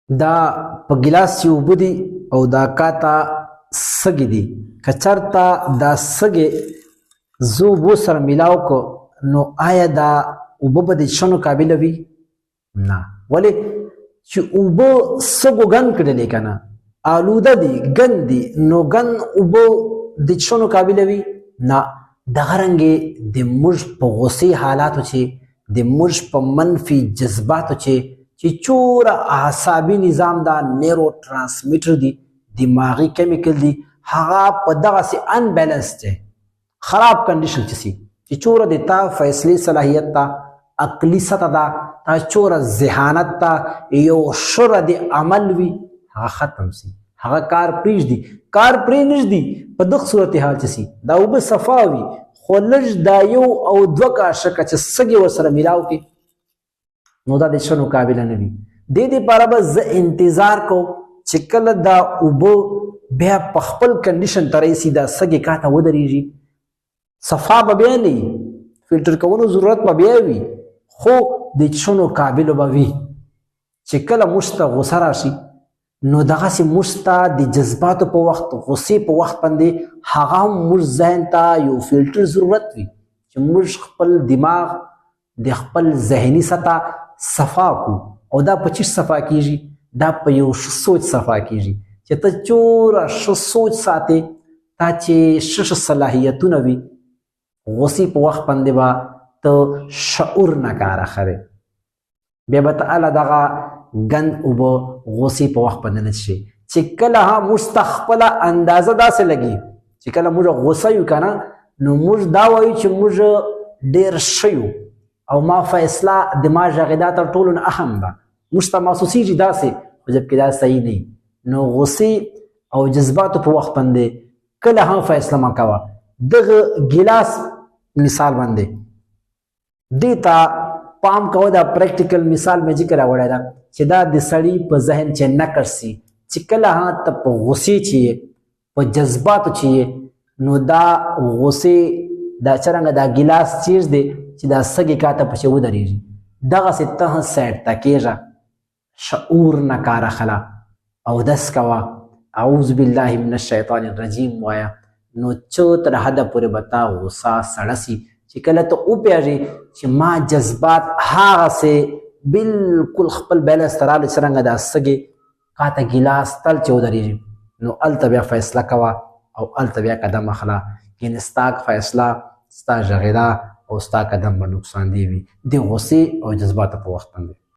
دا په ګلاس چې اوبه دي او دا کاته سږي دي، که چېرته دا سږی زه اوبو سره میلاو کو نو آیا دا اوبه به د څښلو قابله وي؟ نه. ولې چې اوبه سږو ګند کړلې که نه، آلوده دي، ګند دي، نو ګند اوبه د څښلو قابله وي؟ نه. دغه رنګې د موږ په غصې حالاتو چې د موږ په منفي جذباتو چې چوره اعصابي نظام دا نیرو ترانسمیټر دي، دماغي کیمیکل دي، هغه په دغسې ان بیلنس دی، خراب کنډیشن چې سي، چې چوره د تا فیصلې صلاحیت ته، عقلي سطح ده، تا چوره ذهانت ته یو شره د عمل وي، هغه ختم سي، هغه کار پرېږدي، کار پرې نږدي. په دغه صورتحال چې سي دا اوبه صفا وي، خو لږ دا یو او دوه کاشکه چې سږي ورسره میلاو کړي نو دا د څښلو قابله نه وي. دې دپاره به زه انتظار کوم چې کله دا اوبه بیا په خپل کنډیشن ته راشي، دا سږې کاته ودرېږي، صفا به بیا نه وي، فلټر کولو ضرورت به بیا وي، خو د څښلو قابل به وي. چې کله موږ ته غوسه راشي نو دغسې موږ ته د جذباتو په وخت، غوسې په وخت باندې هغه هم موږ ذهن ته یو فلټر ضرورت وي چې موږ خپل دماغ د خپل ذهني سطح صفا کو. او دا په چیش صفا کیږي؟ دا په یو ښه سوچ صفا کیږي. چې ته چوره ښه سوچ ساتې، تا چې ښه ښه صلاحیتونه وي، غوسې په وخت باندې به ته شعور نه کار اخلې، بیا به ته هله دغه ګند اوبه غوسې په وخت باندې نه څښې. چې کله هم موږ ته خپله اندازه داسې لګي چې کله موږ غوسه یو که نه، نو موږ دا وایو چې موږ ډېر ښه یو او ما فیصله د ما ږغېدا تر ټولو نه اهم ده، موږ ته محسوسېږي داسې، خو جبکې دا صحیح نه. نو غوسې او جذباتو په وخت باندې کله هم فیصله مه کوه. دغه ګیلاس مثال باندې دې ته پام کوه، دا پریکټیکل مثال مې ذکر راوړی ده چې دا د سړي په ذهن چې نقش سي چې کله ته په غوسې چې په جذباتو چې، نو دا غوسې دا څرنګه دا ګیلاس چیز دی چې دا سږې کاته پسې ودرېږي، دغسې ته هم سایډ ته کېږه، شعور نه کار اخله، اودس کوه، اعوذ بالله من الشیطان الرجیم وایه، نو څه تر حده پورې به تا غوسه سړه سي. چې کله ته وپېژې چې ما جذبات هغسې بالکل خپل بیلنس ته راغلی، څرنګه دا سږې کاته ګیلاس تل چې ودرېږي، نو هلته بیا فیصله کوه او هلته بیا قدم اخله. یعنې ستا فیصله، ستا ږغېدا او ستا قدم به نقصان دی وي د غوسې او جذباتو په وخت باندې.